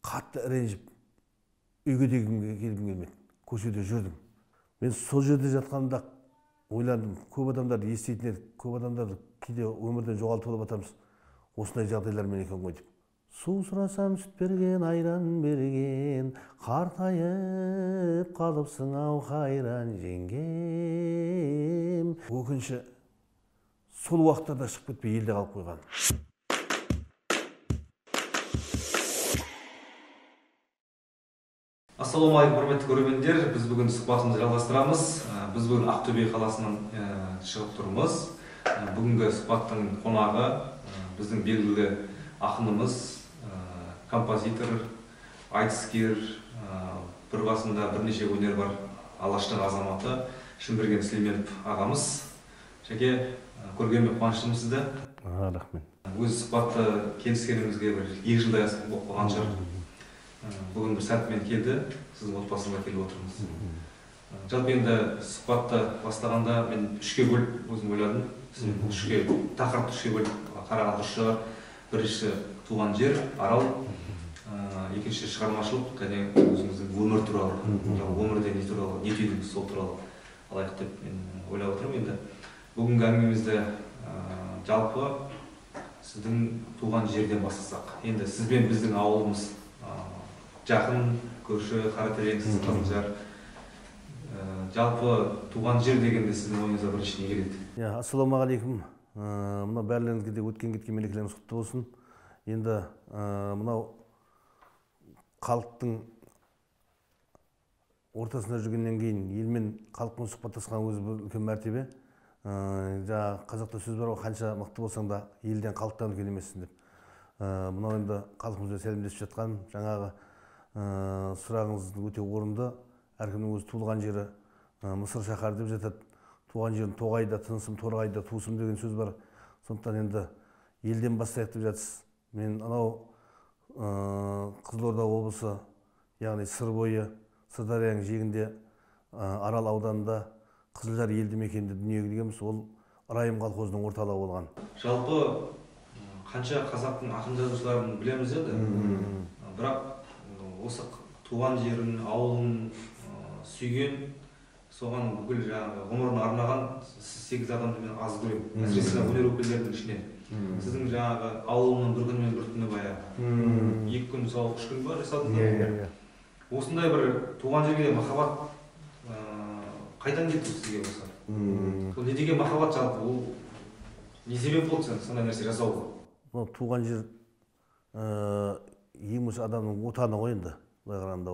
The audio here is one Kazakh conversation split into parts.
Қатты ренжіп, үйге де келгім келмеді. Көшеде жүрдім. Мен сол жерде жатқанымда ойландым. Көп адамдарды еститін едік, көп адамдарды кейде өмірден жоғалтып алып жатамыз. Осындай жағдайлармен екен ғой деп. Су сұрасам сүт берген, айран берген, қартайып қалыпсың ау қайран жеңгем. Өкініші сол уақыттарда шығып кетпей елде қалып қойған. Ассалаумағалейкум, құрметті көрермендер. Біз бүгін сұхбатымызды жалғастырамыз. Біз бүгін Ақтөбе қаласынан шығып тұрмыз. Бүгінгі сұхбаттың қонағы біздің белгілі ақынымыз, композитор, айтыскер, бір басында бірнеше өнер бар Алаштың азаматы Шынберген Сүлейменов ағамыз. Шәке, көргеніме қуаныштымын сізді. Рахмет. Өз сұхбатты келіскенімізге бір 2 жылдай болып қалған шығар. Бүгін бір сәтімен келді, сіздің отбасыңызға келіп отырмыз. Жалпы енді сұхбатты бастағанда мен үшке бөліп өзім ойладым. Сізбен үшке, тақырыпты үшке бөліп қараған дұрыс шығар. Бірінші туған жер, Арал, екінші шығармашылық және өзіңіздің өмір туралы, өмірде не туралы, не түйдіңіз сол туралы алайық деп мен ойлап отырмын. Енді бүгінгі әңгімемізді жалпы сіздің туған жерден бастасақ. Енді сізбен біздің ауылымыз жақын, көрші, Қаратерең, сіз Қызылжар. Жалпы туған жер дегенде сіздің ойыңызға бірінші не келеді? Ассалаумағалейкум. Мынау бәрілеріңізге де өткен кеткен мерекелеріңіз құтты болсын. Енді мынау халықтың ортасында жүргеннен кейін елмен халықпен сұхбаттасқан өзі бір үлкен мәртебе. Жаңа қазақта сөз бар ғой, қанша мықты болсаң да елден, халықтан үлкен емессің деп. Мынау енді халқымызбен сәлемдесіп жатқан жаңағы сұрағыңыз өте орынды. Әркімнің өзі туылған жері Мысыр шаһары деп жатады. Туған жерім тоғайда, тынысым торғайда, туысым деген сөз бар. Сондықтан енді елден бастайық деп жатсыз. Мен анау Қызылорда облысы, яғни Сыр бойы, Сырдарияның жиегінде, Арал ауданында Қызылжар елді мекенінде дүниеге келгенбіз. Ол Райым колхозының орталығы болған. Жалпы қанша қазақтың ақын жазушыларын білеміз енді. Бірақ осы туған жерін, ауылын сүйген, соған бүкіл жаңағы ғұмырын арнаған 8 адамды мен аз көремін. Әсіресе өнер өкілдерінің ішінен. Сіздің жаңағы ауылымның бір күні мен бір түні баяғы. 2 күн, мысалы, 3 күн бар жасадыңыз. Осындай бір туған жерге махаббат қайдан келді сізге осы? Ол не деген махаббат жалпы? Ол не себеп болды сондай нәрсе жасауға? Туған жер ең болмаса адамның отаны ғой енді. Былай қарағанда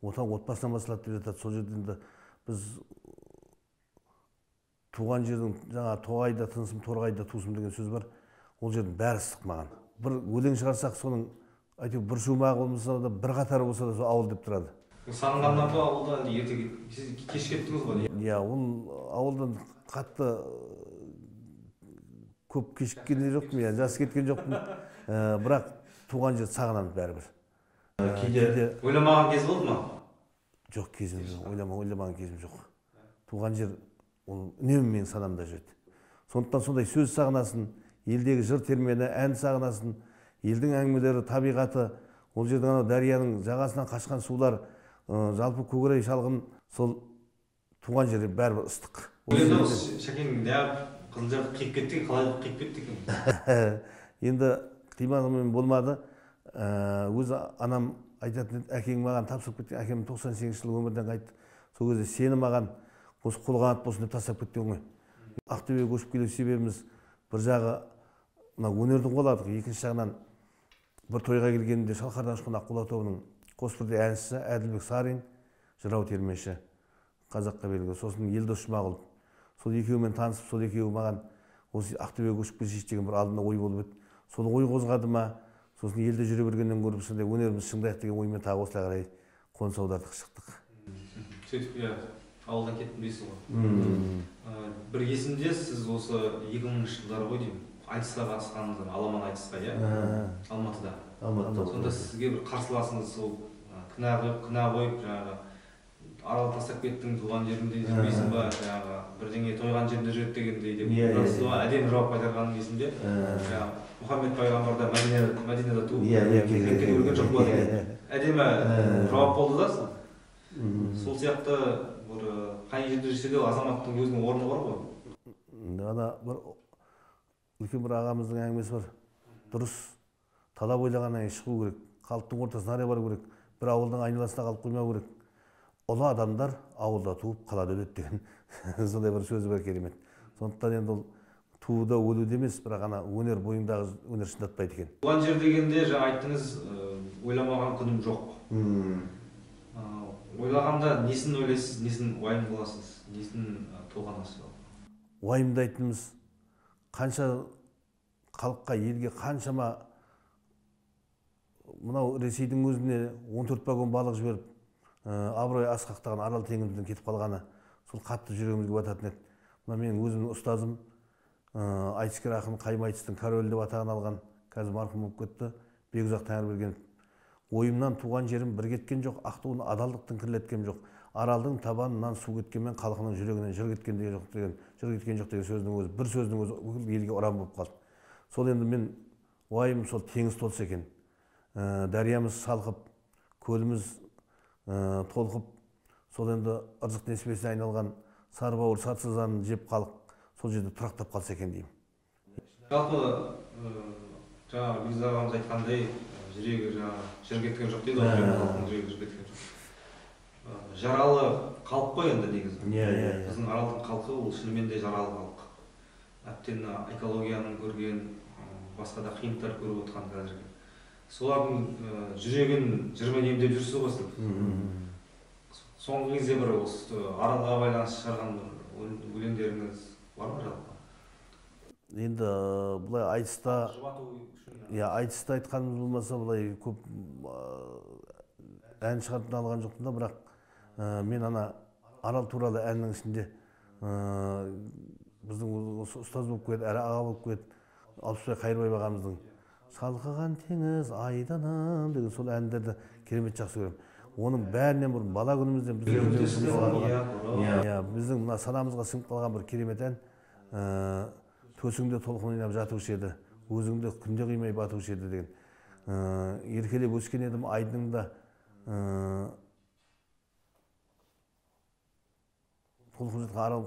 отан отбасынан басталады деп жатады. Сол жерде енді біз туған жердің жаңа тоғайда тынысым, торғайда туысым деген сөз бар. Ол жердің бәрі ыстық маған. Бір өлең шығарсақ, соның әйтеуір бір шумағы болмаса да, бір қатары болса да сол ауыл деп тұрады. Сағынғаннан ба ауылда әлде ерте сіз кеш кеттіңіз ғой? Иә, ол ауылдан қатты көп кешіккен де жоқпын, иә, жас кеткен жоқпын. Бірақ туған жерді сағынамын бәрібір. Кейде ойламаған кез болды ма? Жоқ, кезім жоқ, ойламаған кезім жоқ. Туған жер ол үнемі менің санамда жүреді. Сондықтан сондай сөз сағынасын, елдегі жыр термені, ән сағынасын, елдің әңгімелері, табиғаты, ол жердің анау дарияның жағасынан қашқан сулар, жалпы көкірей шалғын, сол туған жерде бәрібір ыстық. Шәкең неғып Қызылжарды қиып кетті, қалай қиып кетті екен? Енді қимағанмен болмады. Өз анам айтатын еді, әкең маған тапсырып кеткен, әкем 98 жылы өмірден қайтты. Сол кезде сені маған осы қолғанат болсын деп тастап кеткен ғой. Ақтөбеге көшіп келу себебіміз бір жағы мына өнерді қолдадық, екінші жағынан бір тойға келгенде Шалқардан ұшқан Аққулар тобының қос бірдей әншісі Әділбек Сарин, жырау термеші, қазаққа белгілі, сосын Елдос Жұмағұлов. Сол екеуімен танысып, сол екеуі маған осы Ақтөбеге көшіп келсейші деген бір алдында ой болып еді. Сол ой қозғады ма, сосын елде жүре бергеннен көріп, сондай өнеріміз шыңдайық деген оймен тағы осылай қарай қоныс аудардық, шықтық. Сөйтіп, иә, ауылдан кеттім дейсіз ғой. Бір есімде сіз осы 2000 жылдары ғой деймін, айтысқа қатысқаныңыз, аламан айтысқа, иә? Алматыда. Алматыда. Сонда сізге бір қарсыласыңыз сол кінә қойып, жаңағы Арал тастап кеттің, туған жеріңде жүрмейсің ба, жаңағы бірдеңе тойған жерінде жүреді дегендей деп әдемі жауап қайтарғаным есімде. Мұхаммед пайғамбар да Мәдинада туып, Меккеде өлген жоқ па деген. әдемі жауап болды да сол. Сол сияқты бір қай жерде жүрсе де азаматтың өзінің орны бар ғой. Ана бір үлкен бір ағамыздың әңгімесі бар. Дұрыс талап ойлағаннан кейін шығу керек, халықтың ортасына қарай бару керек, бір ауылдың айналасына қалып қоймау керек. Ұлы адамдар ауылда туып қалада өледі деген сондай бір сөзі бар керемет. Сондықтан енді ол тууда өлуде емес, бірақ ана өнер бойыңдағы өнер шындатпайды екен. Туған жер дегенде жаңа айттыңыз, ойламаған күнім жоқ. Ойлағанда несін ойлайсыз, несін уайым қыласыз, несін толғанасыз? Уайымдайтынымыз қанша халыққа, елге қаншама мынау Ресейдің өзіне 14 вагон балық жіберіп, абырой асқақтаған Арал теңізінің кетіп қалғаны сол қатты жүрегімізге бататын еді. Мына менің өзімнің ұстазым айтыскер ақын Қайым айтыстың королі деп атағын алған, қазір марқұм болып кетті, Бекұзақ Тәңірбергенов. Ойымнан туған жерім бір кеткен жоқ, ақ туын адалдықтың кірлеткен жоқ. Аралдың табанынан су кеткенмен халқының жүрегінен жыр кеткен деген жоқ деген, жыр кеткен жоқ деген сөздің өзі, бір сөздің өзі бүкіл елге ұран болып қалды. Сол енді мен уайым сол теңіз толса екен. Дариямыз шалқып, көліміз толқып, сол енді ырзық несібесіне айналған сары бауыр сатсызанын жеп халық сол жерде тұрақтап қалса екен деймін. Жалпы жаңағы Бекзат ағамыз айтқандай, жүрегі жаңағы жыр кеткен жоқ дейді ғой, халықтың жүрегі жыр кеткен жоқ. Жаралы халық қой енді негізі. Біздің Аралдың халқы ол шынымен де жаралы халық. Әбден экологияның көрген, басқа да қиындықтар көріп отқан қазіргі. Солардың жүрегін жырмен емдеп жүрсіз ғой сіз. Соңғы кезде бір осы Аралға байланысты шығарған өлеңдеріңіз бар ма жалпы? Енді былай айтыста, иә, айтыста айтқанымыз болмаса былай көп ән шығарып алған жоқпын да, бірақ мен ана Арал туралы әннің ішінде біздің осы ұстаз болып келеді, әрі аға болып келеді, Алпысбай Қайырбаев ағамыздың «Шалқыған теңіз айданым» деген сол әндерді керемет жақсы көремін. Оның бәрінен бұрын бала күнімізден біздің мына санамызға сіңіп қалған бір керемет ән. Төсіңде толқын ойнап жатушы еді, өзіңді күнде қимай батушы еді деген. Еркелеп өскен едім айдыныңда, толқын жатқан Арал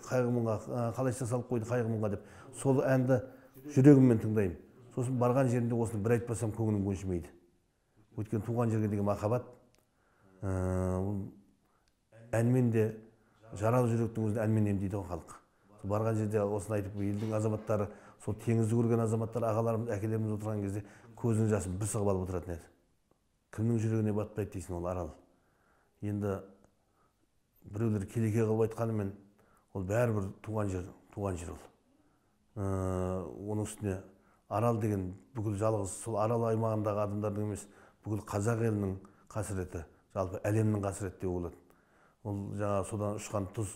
қайғы мұңға қалайша салып қойды қайғы мұңға деп. Сол әнді жүрегіммен тыңдаймын. Сосын барған жерімде осыны бір айтпасам көңілім көншімейді. Өйткені туған жерге деген махаббат әнмен де, жаралы жүректің өзін әнмен емдейді ғой халық. Барған жерде осыны айтып, елдің азаматтары, сол теңізді көрген азаматтар, ағаларымыз, әкелеріміз отырған кезде көзінің жасын бір сығып алып отыратын еді. Кімнің жүрегіне батпайды дейсің ол Арал. Енді біреулер келеке қылып айтқанымен, ол бәрібір туған жер, туған жер ол. Оның үстіне Арал деген бүкіл жалғыз сол Арал аймағындағы адамдардың емес, бүкіл қазақ елінің қасіреті, жалпы әлемнің қасіреті деп болады. Ол жаңа содан ұшқан тұз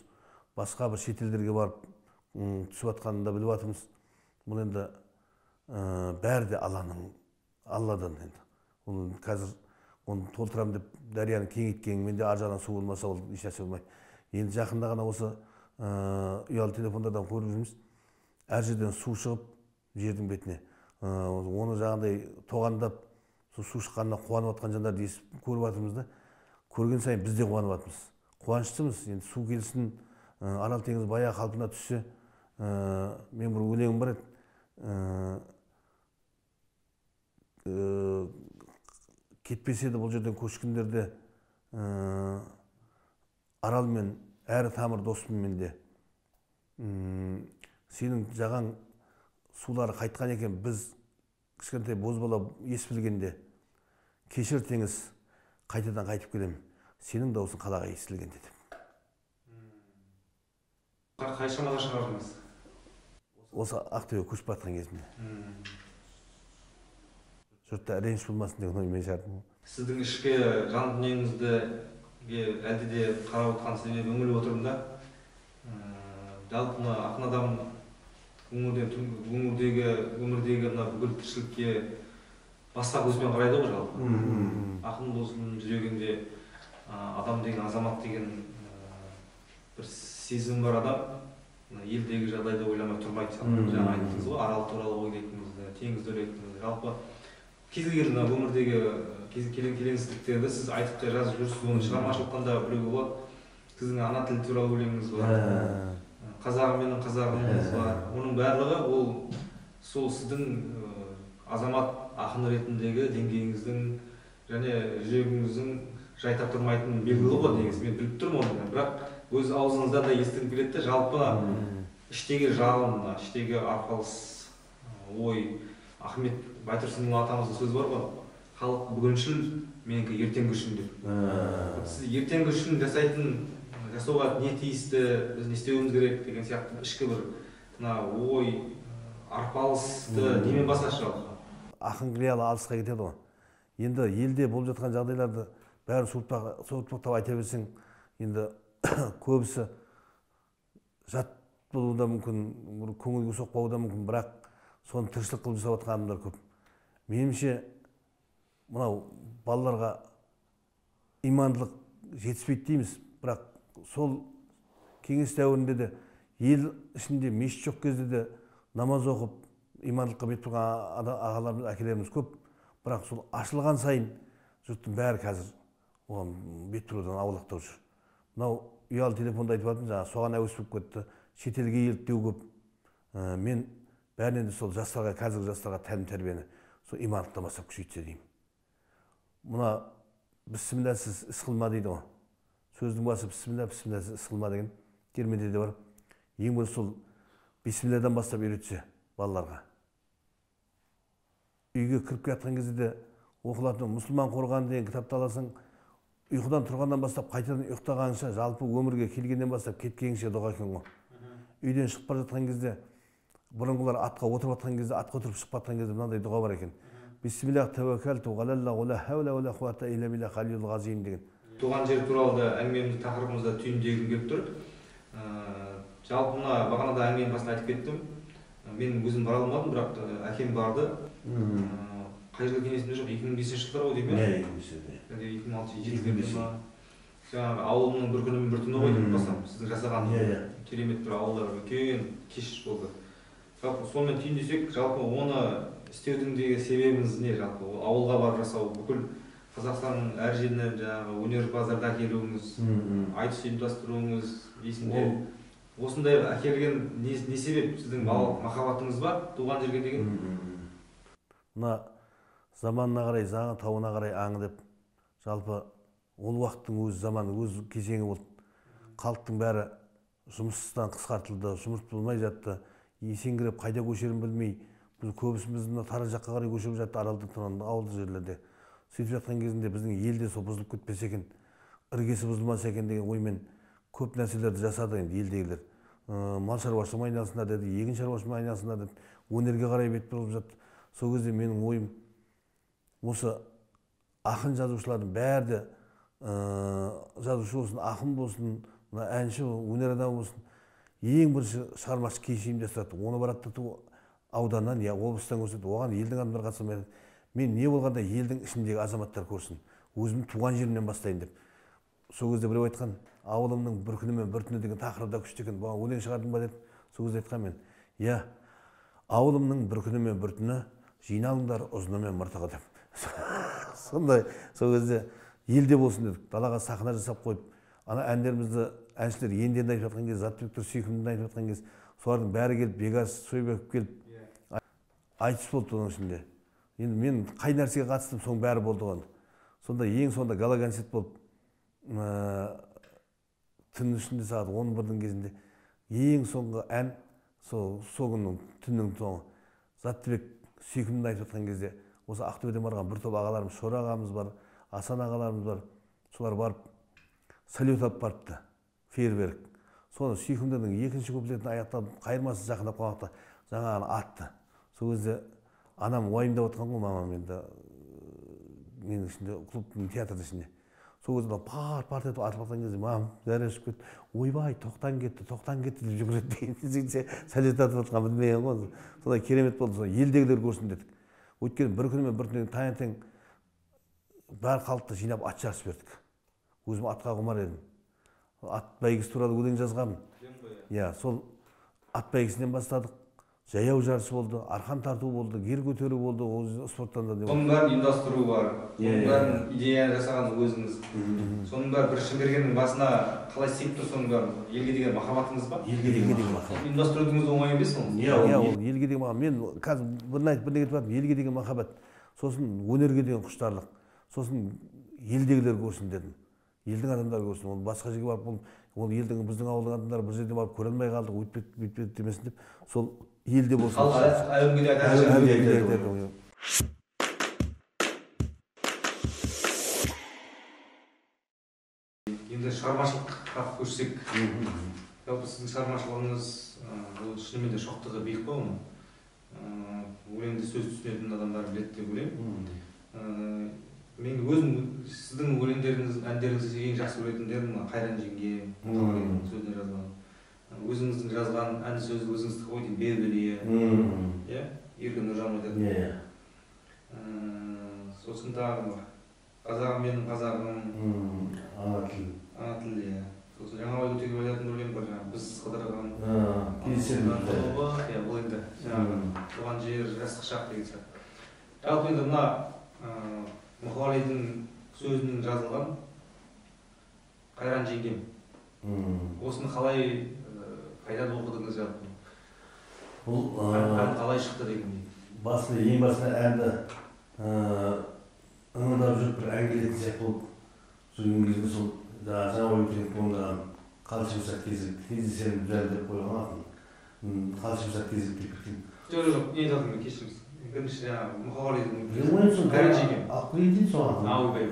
басқа бір шетелдерге барып түсіп жатқанын да біліп жатырмыз. Бұл енді бәрі де Алланың, Алладан енді. Ол қазір оны толтырам деп дарияны кеңейткенмен де ар жағынан су болмаса ол ешнәрсе болмайды. Енді жақында ғана осы ұялы телефондардан көріп жүрміз. Әр жерден су шығып жердің бетіне. Оны жаңағыдай тоғандап, су шыққанына қуанып жатқан жандарды естіп көріп жатырмыз да. Көрген сайын біз де қуанып жатырмыз. Қуаныштымыз. Енді су келсін, Арал теңізі баяғы қалпына түссе, мен бір өлеңім бар еді. Кетпесе де бұл жерден көшкіндерде Аралмен әрі тамыр доспын мен де. Сенің жағаң сулары қайтқан екен, біз кішкентай бозбала ес білгенде, кешір теңіз, қайтадан қайтып келем, сенің дауысың қалаға естілгенде деп. Қай шамада шығардыңыз? Осы Ақтөбеге көшіп батқан кезімде. Жұртта реніш болмасын деген оймен шығардым. Сіздің ішкі жан дүниеңізді әлде де қарап отқан себебі үңіліп отырмын да. Жалпы мына ақын адам өңірдегі өмірдегі мына бүкіл тіршілікке басқа көзбен қарайды ғой жалпы. Ақын болсын, жүрегінде адам деген, азамат деген бір сезім бар адам елдегі жағдайды ойламай тұрмайды. Жаңа айттыңыз ғой, Арал туралы ойлайтыныңызды, теңізді ойлайтыныңызды. Жалпы Кез келген өмірдегі келеңсіздіктерді сіз айтып та жазып жүрсіз, оны шығармашылықтан да білуге болады. Сіздің ана тілі туралы өлеңіңіз бар, қазағым менің қазағымыз бар. Оның барлығы ол сол сіздің азамат ақын ретіндегі деңгейіңіздің және жүрегіңіздің жай таптырмайтынын белгілі ғой негізі. Мен біліп тұрмын оны, бірақ өз аузыңыздан да естігім келеді де, жалпы іштегі жалын, іштегі арпалыс ой. Ахмет Байтұрсынұлы атамыздың сөзі бар ғой, халық бүгіншіл, менікі ертеңгі үшін деп. Сіз ертеңгі үшін жасауға не тиісті, біз не істеуіміз керек деген сияқты ішкі бір мына ой, арпалысты немен басасыз жалпы? Ақын қиялы алысқа кетеді ғой. Енді елде болып жатқан жағдайларды бәрін суыртпақтап айта берсең, енді көбісі жат болуы да мүмкін, көңілге соқпауы да мүмкін, бірақ соны тіршілік қылып жасап жатқан адамдар көп. Меніңше, мынау балаларға имандылық жетіспейді дейміз, бірақ сол кеңес дәуірінде де ел ішінде мешіт жоқ кезде де намаз оқып имандылыққа бет бұрған ағаларымыз, әкелеріміз көп, бірақ сол ашылған сайын жұрттың бәрі қазір оған бет бұрудан аулақтау жүр. Мынау ұялы телефонда айтып жатырмын, жаңа соған әуес болып кетті, шетелге еліктеу көп. Мен бәрінен де сол жастарға, қазіргі жастарға тәлім тәрбиені сол имандылықтан бастап күшейтсе деймін. Мына бісмілләсіз іс қылма дейді ғой. Сөздің басы бісміллә, бісмілләсіз іс қылма деген термеде де бар. Ең бірінші сол бисмилладан бастап үйретсе балаларға. Үйге кіріп келе кезде де оқылатын мұсылман қорғаны деген кітапты аласың, ұйқыдан тұрғаннан бастап қайтадан ұйықтағанша, жалпы өмірге келгеннен бастап кеткенше дұға екен ғой. Үйден шығып бара жатқан кезде, бұрынғылар атқа отырып жатқан кезде, атқа отырып шығып жатқан кезде мынандай дұға бар екен. Бисмиллах тәуәккәлту ғалалла уа ла хаула уа ла қуата илля биллахи алиюл ғазим деген. Туған жер туралы да әңгімемізді, тақырыбымызда түйіндегім келіп тұр. Жалпы мына бағанада әңгіменің басында айтып кеттім. Мен өзім бара алмадым, бірақ әкем барды. Қай жыл екені есімде жоқ, 2005 жылдар ғой деймін. Иә, 2005. 2006, 2007 ма? Жаңағы ауылымның бір күні мен бір түні ғой деп басам. Сіздің жасаған керемет бір ауылда үлкен кеш болды. Жалпы сонымен түйіндесек, жалпы оны істеудің деген себебіңіз не жалпы? Ауылға барып жасау, бүкіл Қазақстанның әр жерінен жаңағы өнерпаздарды әкелуіңіз, айтыс ұйымдастыруыңыз есімде. Осындай әкелген не себеп? Сіздің балалық махаббатыңыз ба туған жерге деген? Мына заманына қарай, заңы тауына қарай аңы деп, жалпы ол уақыттың өз заманы, өз кезеңі болды. Халықтың бәрі жұмыссыздан қысқартылды, жұмыс болмай жатты, есеңгіреп қайда көшерін білмей, біз көбісіміз мына Тараз жаққа қарай көшіп жатты, Аралдың ауылды жерлерде. Сөйтіп жатқан кезінде біздің елде сол бұзылып кетпесе екен, іргесі бұзылмаса екен деген оймен көп нәрселерді жасады енді елдегілер. Мал шаруашылығымен айналысыңдар деді, егін шаруашылығымен айналысыңдар деді, өнерге қарай бет бұрылып жатты. Сол кезде менің ойым осы ақын жазушылардың бәрі де, жазушы болсын, ақын болсын, мына әнші, өнер адамы болсын, ең бірінші шығармашылық кеш ұйымдастырады. Оны барады да ауданнан, я облыстан көрсетеді, оған елдің адамдары қатыса алмайды. Мен не болғанда елдің ішіндегі азаматтар көрсін, өзімнің туған жерімнен бастайын деп. Сол кезде біреу айтқан, ауылымның бір күні мен бір түні деген тақырыпта күшті екен, бұған өлең шығардың ба деп. Сол кезде айтқан мен, иә, ауылымның бір күні мен бір түні жиналыңдар ұзыны мен мыртығы деп. Сондай, сол кезде елде болсын дедік, далаға сахна жасап қойып, ана әндерімізді әншілер енді-енді айтып жатқан кез, Заттыбектер сүйкімді айтып жатқан кез, солардың бәрі келіп, Бегас Сойбеков келіп, айтыс болды оның ішінде. Енді мен қай нәрсеге қатыстым, соның бәрі болды ғой. Сонда ең соңында гала концерт болып, түннің ішінде сағат 11-дің кезінде ең соңғы ән, сол күннің түннің соңы Заттыбек сүйкімді айтып жатқан кезде, осы Ақтөбеден барған бір топ ағаларымыз, Шора ағамыз бар, Асан ағаларымыз бар, солар барып салют алып барыпты, фейерверк. Соны сүйкімдінің екінші куплетін аяқтап, қайырмасы жақындап қалғанда жаңағыны атты. Сол кезде анам уайымдап отқан ғой, мамам енді менің ішінде, клубтың театрдың ішінде. Сол кезде пар-пар етіп атып жатқан кезде мамам зәресі ұшып кетті. Ойбай, тоқтан кетті, тоқтан кетті деп жүгіреді деген. Сөйтсе, салют атып жатқан білмеген ғой. Сондай керемет болды, сол елдегілер көрсін дедік. Өйткені бір күні мен бір түні таңертең бар халықты жинап ат жарыс бердік. Өзім атқа құмар едім. Ат бәйгесі туралы өлең жазғанмын. Иә, сол ат бәйгесінен бастадық. Жаяу жарысы болды, арқан тарту болды, гер көтеру болды, ол спорттан да. Соның бәрін ұйымдастыру бар, соның бәрін идеяны жасаған өзіңіз. Соның бәрі бір Шымбергеннің басына қалай сыйып тұр соның бәрін? Елге деген махаббатыңыз ба? Елге деген махаббат. Ұйымдастырудың өзі оңай емес ол. Иә, ол елге деген махаббат. Мен қазір бірін айтып, біріне кетіп жатырмын. Елге деген махаббат. Сосын өнерге деген құштарлық. Сосын елдегілер көрсін дедім. Елдің адамдары көрсін. Ол басқа жерге барып, ол елдің, біздің ауылдың адамдары бір жерде барып көре алмай қалдық, өйтпеді, бүйтпеді демесін деп, сол елде болсын. Халық әлі күнге айтады. Енді шығармашылыққа көшсек, жалпы сіздің шығармашылығыңыз бұл шынымен де шоқтығы биік қой оның. Өлеңді сөз түсінетін адамдар біледі деп ойлаймын. Мен өзім сіздің өлеңдеріңіз, әндеріңізді ең жақсы көретіндерім Қайран жеңге, Мұқағалидың сөзіне жазған. Өзіңіздің жазған ән сөзі өзіңіздікі ғой деймін, Белгілі, иә, Еркін Нұржанов айтады. Сосын тағы бар. Қазағым менің қазағым. Ана тіл. Ана тіл, иә. Сосын Жаңабай Өтегов айтатын өлең бар, жаңағы біз қыдырған. Иә, бұл енді жаңағы туған жер, жастық шақ деген сияқты. Жалпы енді мына Мұқағалидың сөзінің жазылған Қайран жеңгем. Осыны қалай қайдан оқыдыңыз жалпы? Бұл ән қалай шықты дегендей. Басында, ең басында әнді ыңылдап жүріп бір ән келетін сияқты болып жүрген кезде сол Жаңабай Өтегов орындаған Қалшимсақ кезек, кездесемін дәл деп қойған атын. Қалшимсақ кезек деп кеткен. Жоқ, жоқ, не айтып жатырмын, кешіріңіз. Бірінші жаңағы Мұқағалидың Қайран жеңгем. Алып келейін деймін соған. Ойбай,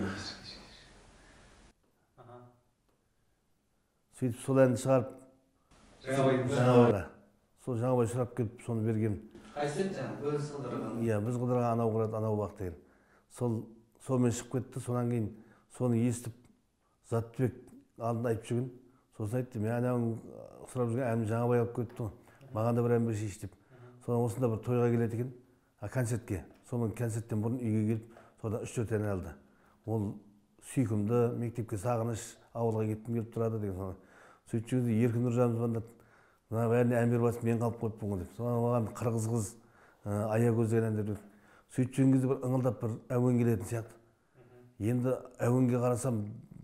сөйтіп сол әнді шығарып, Жаңабай. Сол Жаңабай сұрап келіп, соны берген. Қайсы еді жаңағы? Біз қыдырған. Иә, біз қыдырған анау қырады, анау бақ деген. Сол сонымен шығып кетті. Сонан кейін соны естіп, Заттыбек алдында айтып жүрген. Сосын айтты, мен анауың сұрап жүрген әнімді Жаңабай алып кетті ғой. Маған да бір ән бершейші деп. Содан осында бір тойға келеді екен, концертке. Сонан концерттен бұрын үйге келіп, содан 3-4 ән алды. Ол сүйкімді, мектепке сағыныш, ауылға кеткім келіп тұрады деген соны. Сөйтіп жүргенде Еркін Нұржанов звондады. Мына бәріне ән беріп жатсың, мен қалып қойыппын ғой деп. Содан маған Қырғыз қыз, Аягөз деген әндер берді. Сөйтіп жүрген кезде бір ыңылдап бір әуен келетін сияқты. Енді әуенге қарасам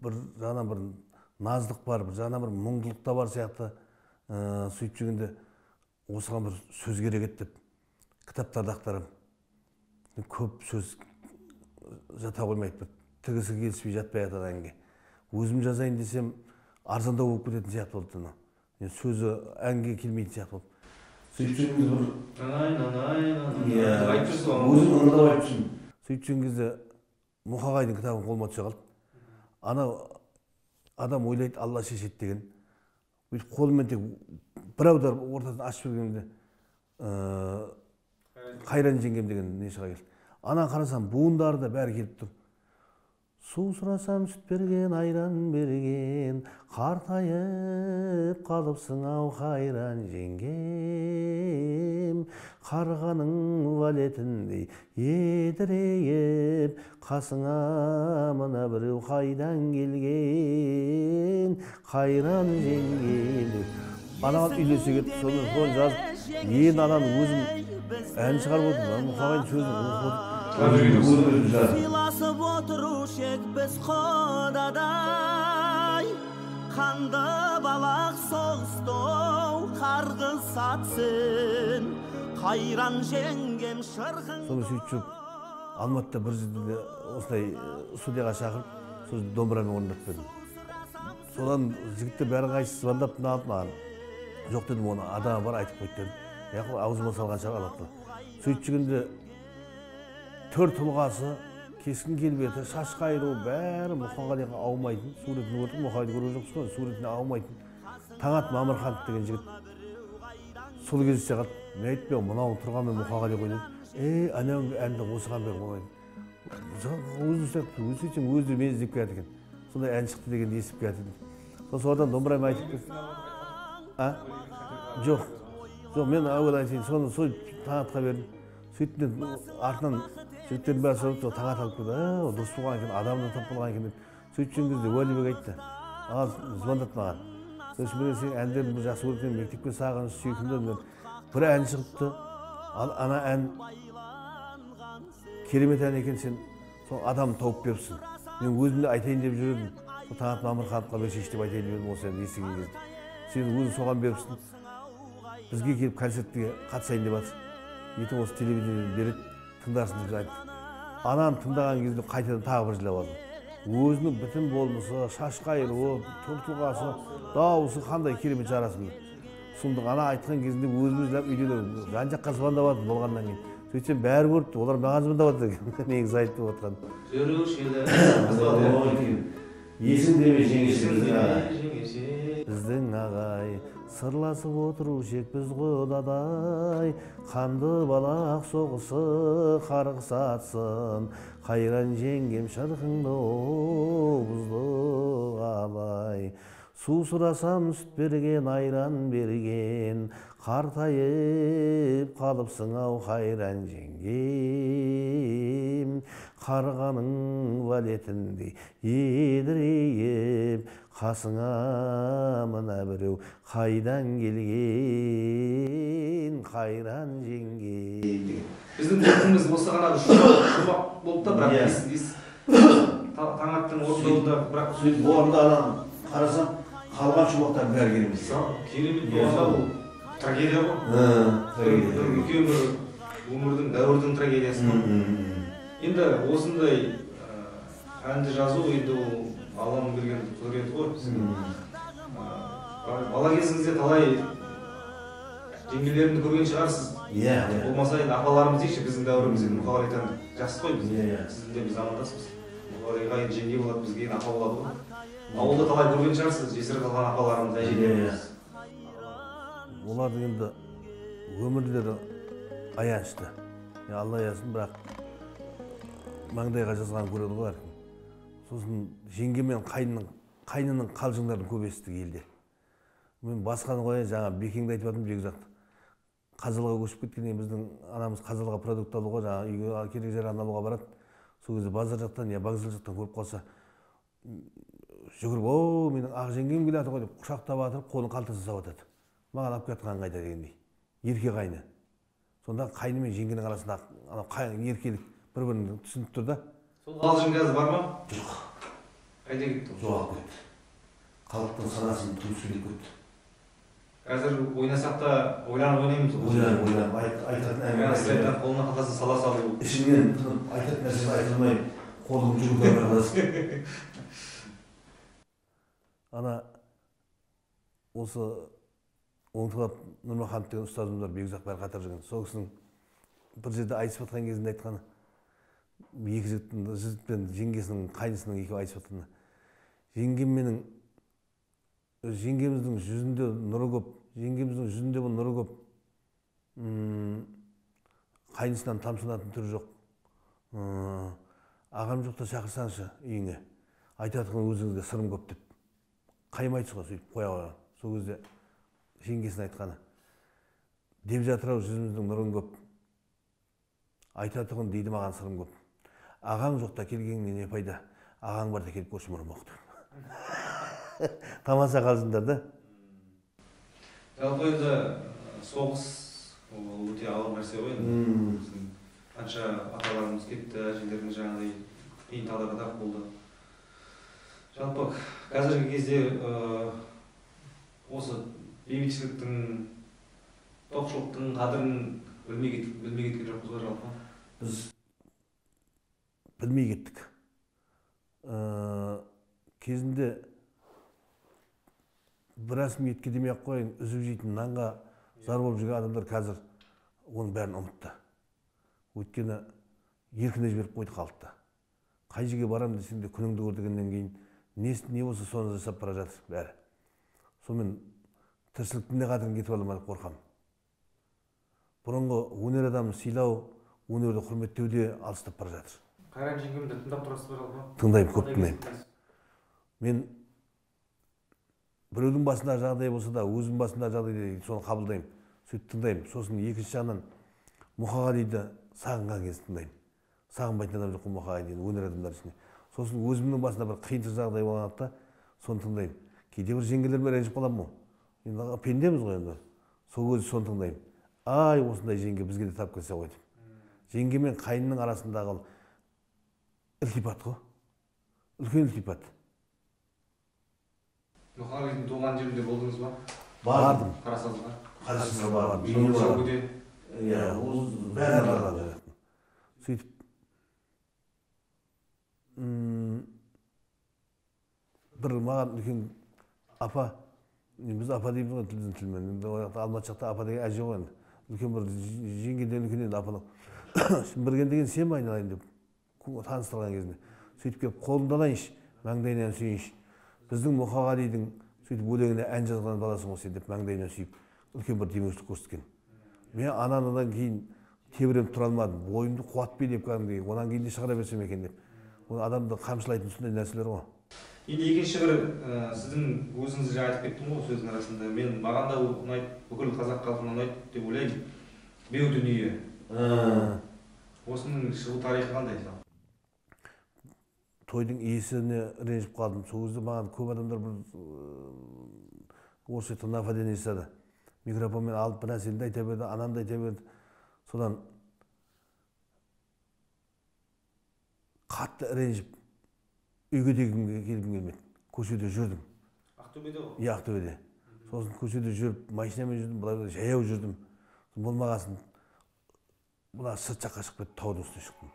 бір жағынан бір наздық бар, бір жағынан бір мұңдылық та бар сияқты. Сөйтіп жүргенде осыған бір сөз керек еді деп кітаптарды ақтарамын. Көп сөз жата қоймайды, бір тігісі келіспей жатпай жатады әнге. Өзім жазайын десем арзандау болып кететін сияқты болды мынау. Сөзі әнге келмейтін сияқты болды. Сөйтіп жүрген кезде бір айтып жүрсіз ғой. Өзім ыңылдап айтып жүрмін. Сөйтіп жүрген кезде Мұқағалидың кітабы қолыма түсе қалды. Ана адам ойлайды, Алла шешеді деген. Бүйтіп қолыммен тек бір аударып ортасын ашып бергенде Қайран жеңгем деген не шыға келді. Ана қарасам буындары да бәрі келіп тұр. Су сұрасам сүт берген, айран берген, қартайып қалыпсың ау қайран жеңгем. Қарғаның валетіндей едірейіп, қасыңа мына біреу қайдан келген, қайран жеңгем. Анаған үйлесе кетті, соны жазып, енді ананы өзім ән шығарып отырмын, Мұқағалидың сөзін оқып отырмын. Сыйласып отырушы ек біз құдадай, қанды балақ соғысты қарғыс атсын, қайран жеңгем шырқың. Соны сөйтіп жүріп, Алматыда бір жерде осындай студияға шақырып, сол домбырамен орындап бердім. Содан жігіттер бәрі қайсысы звондап алып маған. Жоқ дедім, оны адамы бар айтып қойды дедім. Яқы аузыма салған шығар алады. Сөйтіп жүргенде төр тұлғасы, кескін келбеті, шаш қайыру бәрі Мұқағалиға аумайтын, суретін көрдік, Мұқағалиды көрген жоқпыз ғой, суретіне аумайтын. Таңат Мамырханов деген жігіт сол кезде қалды. Мен айттым, мынау тұрғанмен Мұқағали ғой дедім. Ей, анау әнді осыған бер ғой. Өзі сөйтсем, өзі мені іздеп келеді екен. Сондай ән шықты дегенді естіп келеді. Сосын одан домбырамен айтып кетті. А? Жоқ. Жоқ, мен әуел айтайын, соны сол Таңатқа бердім. Сөйтіп артынан жігіттердің бәрі сұрап, Таңат алып келді. Ол дұрыс болған екен, адамды тап болған екен деп. Сөйтіп жүрген кезде Уәлибек айтты. Аға, звондады маған. Сосын мен сенің әндеріңді жақсы көретін, мектепке сағыныш, сүйкімді мен Бір ән шығыпты, ал ана ән керемет ән екен, сен сол адам тауып беріпсің. Мен өзім де айтайын деп жүр едім. Сол Таңат Мамырхановқа бершейші деп айтайын деп едім осы әнді естіген кезде. Сен өзің соған беріпсің. Бізге келіп концертке қатысайын деп жатыр. Ертең осы телевидениеден береді, тыңдарсың деп айтты. Ананы тыңдаған кезде қайтадан тағы бір жылап алдым. Өзінің бітім болмысы, шаш қайыруы, түр тұлғасы, дауысы қандай керемет жарасымды. Сұмдық, ана айтқан кезінде өзіміз жылап үйде жан жаққа звондап жатыр болғаннан кейін. Сөйтсем бәрі көріпті, олар маған звондап жатыр екен, негізі айтып отқан. Жүруші еді. Есіңде ме жеңеше біздің ағай? Біздің ағай, сырласып отырушы ек біз құдадай, қанды балақ соғысы қарғыс атсын, қайран жеңгем шырқыңды бұзды қалай. Су сұрасам сүт берген, айран берген, қартайып қалыпсың ау қайран жеңгем. Қарғаның валетіндей едірейіп, қасыңа мына біреу қайдан келген, қайран жеңгем. Біздің дертіміз осы ғана шумақ болды да, бірақ Таңаттың орындауында, бірақ сөйтіп орында ананы қарасам, қалған шумақтардың бәрі керемет. Керемет болғанда ол трагедия ғой. Бір үлкен бір өмірдің, дәуірдің трагедиясы ғой. Енді осындай әнді жазу енді ол Алланың берген құдіреті ғой сізге. Бала кезіңізде талай жеңгелерімді көрген шығарсыз. Иә. Болмаса енді апаларымыз дейікші, біздің дәуіріміз енді Мұқағали айтады, жас қой біз. Сіздің де біз замандаспыз. Мұқағалиға енді жеңге болады, бізге енді апа болады ғой. Ауылда талай көрген шығарсыз, жесір қалған апаларымыз, әжелеріміз. Олардың енді өмірлері аянышты. Алла аясын, бірақ маңдайға жазған көреді ғой әркім. Сосын жеңге мен қайнының қалжыңдарын көп естідік елде. Мен басқаны қояйын, жаңа Бекеңді айтып жатырмын, Бекзат. Қазалыға көшіп кеткеннен кейін біздің анамыз Қазалыға продукт алуға, жаңа үйге керек жарағын алуға барады. Сол кезде базар жақтан, я вокзал жақтан көріп қалса, жүгіріп, о, менің ақ жеңгем келе жатыр ғой деп құшақтап атырып, қолын қалтасына салып атады. Маған алып келе жатқан қайда дегендей. Ерке қайны. Сонда қайны мен жеңгенің арасында анау еркелік бір-бірін түсініп тұр да. Сол қалжың қазір бар ма? Жоқ. Қайда кетті ол? Жоғалып кетті. Халықтың санасын ту сөйлеп кетті. Қазір ойнасақ та ойланып ойнаймыз ғой. Ойланып, ойланып, айтатын әңгіме. Сіз айтқан қолына қалтасын сала салу. Ішіңнен тынып, айтатын нәрсені айта алмай, қолың жүгіріп қаласың. Ана осы Оңталап Нұрмаханов деген ұстазымыз бар, Бекзат бәрі қатар жүрген. Сол кісінің бір жерде айтысып жатқан кезінде айтқаны, екі жігіттің, жігіт пен жеңгесінің, қайнысының екеуі айтысып жатқаны. Жеңгем менің, жеңгеміздің жүзінде нұры көп, жеңгеміздің жүзінде бұл нұры көп. Қайнысынан тамсанатын түрі жоқ. Ағам жоқта шақырсаңшы үйіңе, айтатұғын өзіңізге сырым көп деп. Қайым айтсы ғой, сөйтіп қоя қойған. Сол кезде жеңгесінің айтқаны, деп жатыр ау жүзіміздің нұрын көп, айтатұғын дейді маған сырым көп. Ағаң жоқта келгеніңнен не пайда, ағаң барда келіп көрші мұрын боқ деп. Тамаша қалжыңдар да. Жалпы енді соғыс ол өте ауыр нәрсе ғой енді. Біздің қанша аталарымыз кетті, әжелеріміз жаңағыдай қиын тағдырға тап болды. Жалпы қазіргі кезде осы бейбітшіліктің, тоқшылықтың қадірін білмей кеткен жоқпыз ғой жалпы? Біз білмей кеттік. Кезінде біраз етке демей-ақ қояйын, үзіп жейтін нанға зар болып жүрген адамдар қазір оның бәрін ұмытты. Өйткені еркіне жіберіп қойды халықты. Қай жерге барам десең де күніңді көр дегеннен кейін не болса соны жасап бара жатыр бәрі. Сонымен тіршіліктің де қадірін кетіп ала ма деп қорқамын. Бұрынғы өнер адамын сыйлау, өнерді құрметтеу де алыстап бара жатыр. Қайран жеңгемді тыңдап тұрасыз ба жалпы? Тыңдаймын, көп тыңдаймын. Мен біреудің басындағы жағдай болса да, өзімнің басындағы жағдайды соны қабылдаймын, сөйтіп тыңдаймын. Сосын екінші жағынан Мұқағалиды сағынған кезде тыңдаймын. Сағынбайтын адам жоқ қой Мұқағалиды, өнер адамдары ішінде. Сосын өзімнің басында бір қиыншылық жағдай болғанда соны тыңдаймын. Кейде бір жеңгелермен ренжіп қаламын ғой. Енді пендеміз ғой енді. Сол кезде соны тыңдаймын. Ай, осындай жеңге бізге де тап келсе ғой деп. Жеңге мен қайынның арасындағы ілтипат қой. Үлкен ілтипат. Мұқағалидың туған жерінде болдыңыз ба? Бардым. Қарасазға? Қарасазға бардым. Шәугіде? Иә, бәрін барады. Сөйтіп бір маған үлкен апа, біз апа дейміз ғой тілдің тілімен, енді ол жақта Алматы жақта апа деген әже ғой енді. Үлкен бір жеңгеден үлкен енді апаның. Шымберген деген сен бе айналайын деп таныстырған кезінде. Сөйтіп келіп қолымды алайыншы, маңдайынан сүйінші. Біздің Мұқағалидың сөйтіп өлеңіне ән жазған баласың ғой сен деп маңдайынан сүйіп, үлкен бір демеушілік көрсеткен. Мен анадан кейін тебіреніп тұра алмадым, бойымды қуат билеп кәдімгідей, одан кейін де шығара берсем екен деп. Ол адамды қамшылайтын сондай нәрселер ғой. Енді екінші бір сіздің өзіңіз жаңа айтып кеттім ғой сөздің арасында, мен маған да ұнайды, бүкіл қазақ халқына ұнайды деп ойлаймын. Беу дүние. Осының шығу тарихы қандай? Тойдың иесіне ренжіп қалдым. Сол кезде маған көп адамдар бір орысша айтқанда нападение жасады. Микрофонмен алып бір нәрсені де айта берді, ананы да айта берді. Содан қатты ренжіп үйге де келгім келмеді. Көшеде жүрдім. Ақтөбеде ғой? Иә, Ақтөбеде. Сосын көшеде жүріп, машинамен жүрдім, былай жаяу жүрдім. Болмағасын мына сырт жаққа шығып кетіп, таудың үстіне шықтым.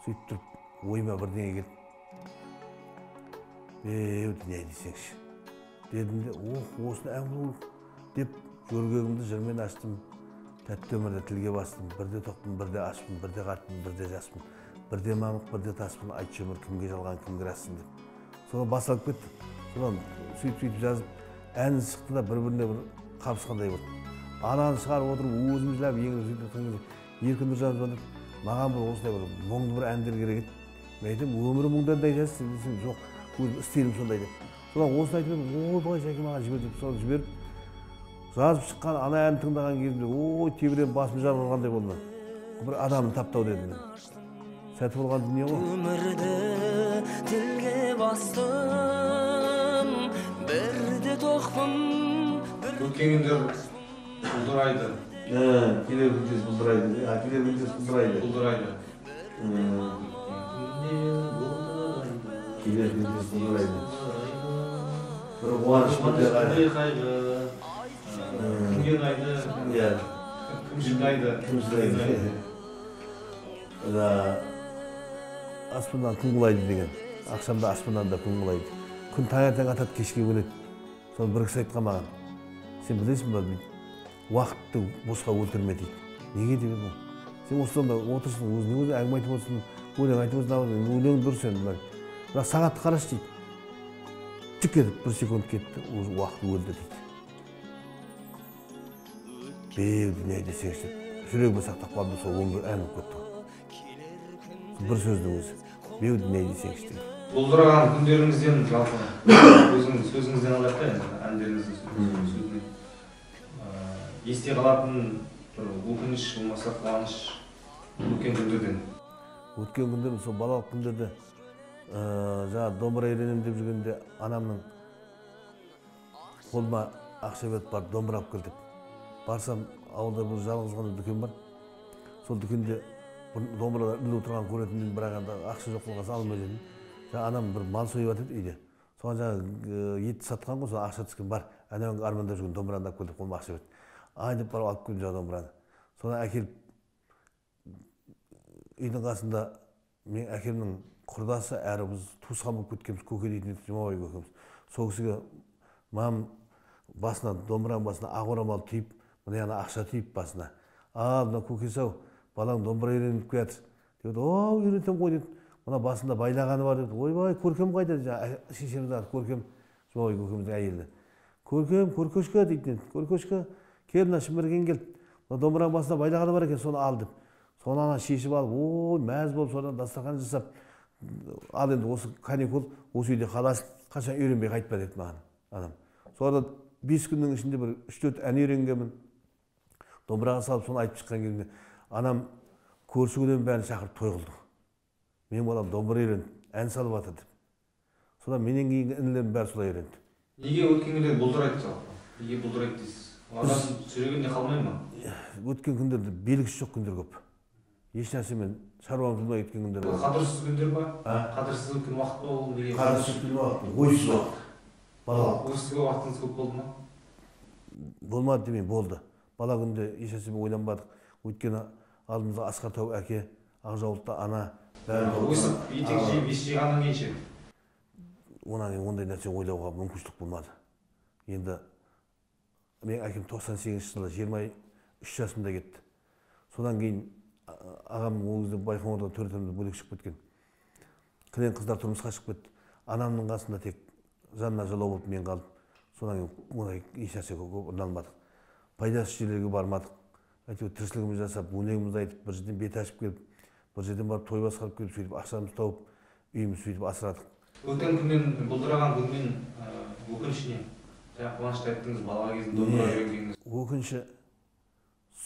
Сөйтіп тұрып ойыма бірдеңе келді. Беу дүние десеңші дедім де, ох, осыны ән қылу деп жөргегімді жырмен аштым. Тәтті өмірді тілге бастым. Бірде тоқпын, бірде ашпын, бірде қартпын, бірде жаспын, бірде мамық, бірде таспын, айтшы өмір кімге жалған, кімге рассың деп. Содан басталып кетті. Содан сөйтіп-сөйтіп жазып, ән шықты да бір-біріне бір қабысқандай болды. Ананы шығарып отырып, өзім жылап, еңіреп сөйтіп жатқан кезде Еркін Нұржанов звондап, маған бір осындай бір мұңды бір әндер керек еді. Мен айтамын, өмірі мұңды әнді айтасыз десем, жоқ, өзім стилім сондай деп. Содан осыны айтып едім, ойбай, Жәке маған жібер деп, соны жіберіп, жазып шыққан ана әнді тыңдаған кезімде, ой, тебіреніп басым жарылғандай болды. Бір адамды таптау дедім мен. Сәті болған дүние ғой. Өмірді тілге бастым, бірде тоқпын. Өткен күндер бұлдырайды. Келер күндер бұлдырайды. Келер күндер бұлдырайды. Бұлдырайды. Келер күндер бұлдырайды. Бір қуаныш, бір қайғы. Кімге ұнайды? Иә. Кім шыдайды? Кім шыдайды? Аспаннан күн құлайды деген. Ақшамда аспаннан да күн құлайды. Күн таңертең атады, кешке өледі. Соны бір кісі айтқан маған. Сен білесің бе, уақытты босқа өлтірме дейді. Неге деп едім? Сен осыдан да отырсың, өзіңе өзің әңгіме айтып отырсың, өлең айтып отырсың, өлең дұрыс енді. Бірақ сағатты қарашы дейді. Түк етіп бір секунд кетті, уже уақыт өлді дейді. Беу дүние десеңші деп жүрегіме сақтап қалдым, сол өмір ән болып кетті. Бір сөздің өзі. Беу дүние десеңші деген. Бұлдыраған күндеріңізден жалпы өзіңіз сөзіңізден алайық та енді, әндеріңіздің сөзінен. Есте қалатын бір өкініш болмаса қуаныш өткен күндерден. Өткен күндерім сол балалық күндерде жаңа домбыра үйренемін деп жүргенде анамның қолыма ақша беріп барып домбыра алып кел деп. Барсам ауылда бір жалғыз ғана дүкен бар. Сол дүкенде бір домбыралар ілулі тұрған көретін, бірақ енді ақша жоқ болған соң алмай жүрдім. Жаңа анам бір мал сойып жатыр үйде. Соған жаңа етті сатқан ғой, соған ақша түскен бар. Анау армандап жүрген домбыраны алып кел деп қолыма ақша берді. Ай деп барып алып келдім жаңа домбыраны. Соны әкеліп үйдің қасында мен әкемнің құрдасы, әрі біз туысқан болып кеткенбіз, көке дейтін еді, Жұмабай көкеміз. Сол кісіге мам басына, домбыраның басына ақ орамал түйіп, мына жағына ақша түйіп басына. Ал мына көкесі ау, балаң домбыра үйреніп келатыр деп, о, үйретем ғой деп. Мына басында байлағаны бар деп, ойбай, Көркем қайда деді, шешеміздің аты Көркем, Жұмабай көкеміздің әйелі. Көркем, Көркешке дейтін еді. Көркешке, кел мына Шымберген кел. Мына домбыраның басында байлағаны бар екен, соны ал деп. Соны ана шешіп алып, ой, мәз болып содан дастархан жасап, ал енді осы каникул, осы үйде қаласың, қашан үйренбей қайтпа деді маған анам. Содан 5 күннің ішінде бір 3-4 ән үйренгенмін. Домбыраға салып соны айтып шыққан кезімде анам көрші күннен бәрін шақырып той қылды. Менің балам домбыра үйренді, ән салып жатыр деп. Содан менен кейінгі інілерім бәрі солай үйренді. Неге өткен күндер бұлдырайды жалпы? Неге бұлдырайды дейсіз? Адам жүрегінде қалмай ма? Өткен күндерде белгісі жоқ күндер көп. Еш нәрсемен шаруамыз болмай кеткен күндер бар. Қадірсіз күндер ма? Қадірсіз өткен уақыт па ол неге? Қадірсіз өткен уақыт, ойсыз уақыт. Балалық. Ойсыз уақытыңыз көп болды ма? Болмады демей, болды. Бала күнде еш нәрсемен ойланбадық. Өйткені алдымызда асқар тау әке, ақжаулықты ана. Өсіп, етек жиып, ес жиғаннан кейін ше? Онан кейін ондай нәрсе ойлауға мүмкіншілік болмады. Енді менің әкем 98 жылы 23 жасымда кетті. Содан кейін ағам ол кезде Байқоңырдан төртеуміз бөлек шығып кеткен. Кілең қыздар тұрмысқа шығып кетті. Анамның қасында тек жанына жалау болып мен қалдым. Содан кейін ондай еш нәрсеге көп ұрынбадық. Пайдасыз жерлерге бармадық. Әйтеуір тіршілігімізді жасап, өлеңімізді айтып, бір жерден бет ашып келіп, бір жерден барып той басқарып келіп, сөйтіп ақшамызды тауып, үйімізді сөйтіп асырадық. Өткен күннен, бұлдыраған күннен өкініш не? Жаңа қуанышты айттыңыз, бала кезінде домбыра үйренгеніңіз. Өкініші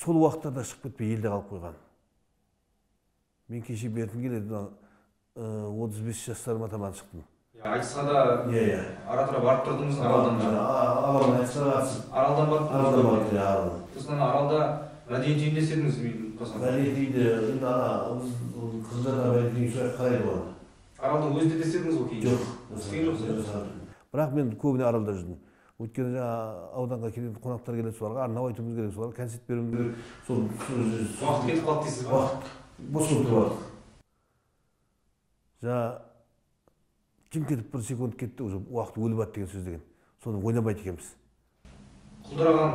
сол уақыттарда шығып кетпей елде қалып қойған. Мен кеше бертін келеді, 35 жастарыма таман шықтым. Айтысқа да ара-тұра барып тұрдыңыз Аралдан да? Аралдан айтысқа қатысып. Аралдан барып тұрдыңыз? Аралдан барып, Аралдан. Сосын Аралда мәдениет үйінде істедіңіз мен ұмытпасам? Мәдениет үйінде, енді ана Қызылжарда мәдениет үйі сол қарайды ғой. Аралдың өзінде де істедіңіз ғой кейін? Жоқ. Істеген жоқсыз? Бірақ мен көбіне Аралда жүрдім. Өйткені жаңа ауданға келетін қонақтар келеді, соларға арнау айтуымыз керек, соларға концерт беруіміз керек. Сол уақыт кетіп қалды дейсіз ба? Уақыт бос болып тұрып. Жаңа кім кетіп бір секунд кетті, уже уақыт өліп атты деген сөз деген. Соны ойнамайды екенбіз. Құлдыраған,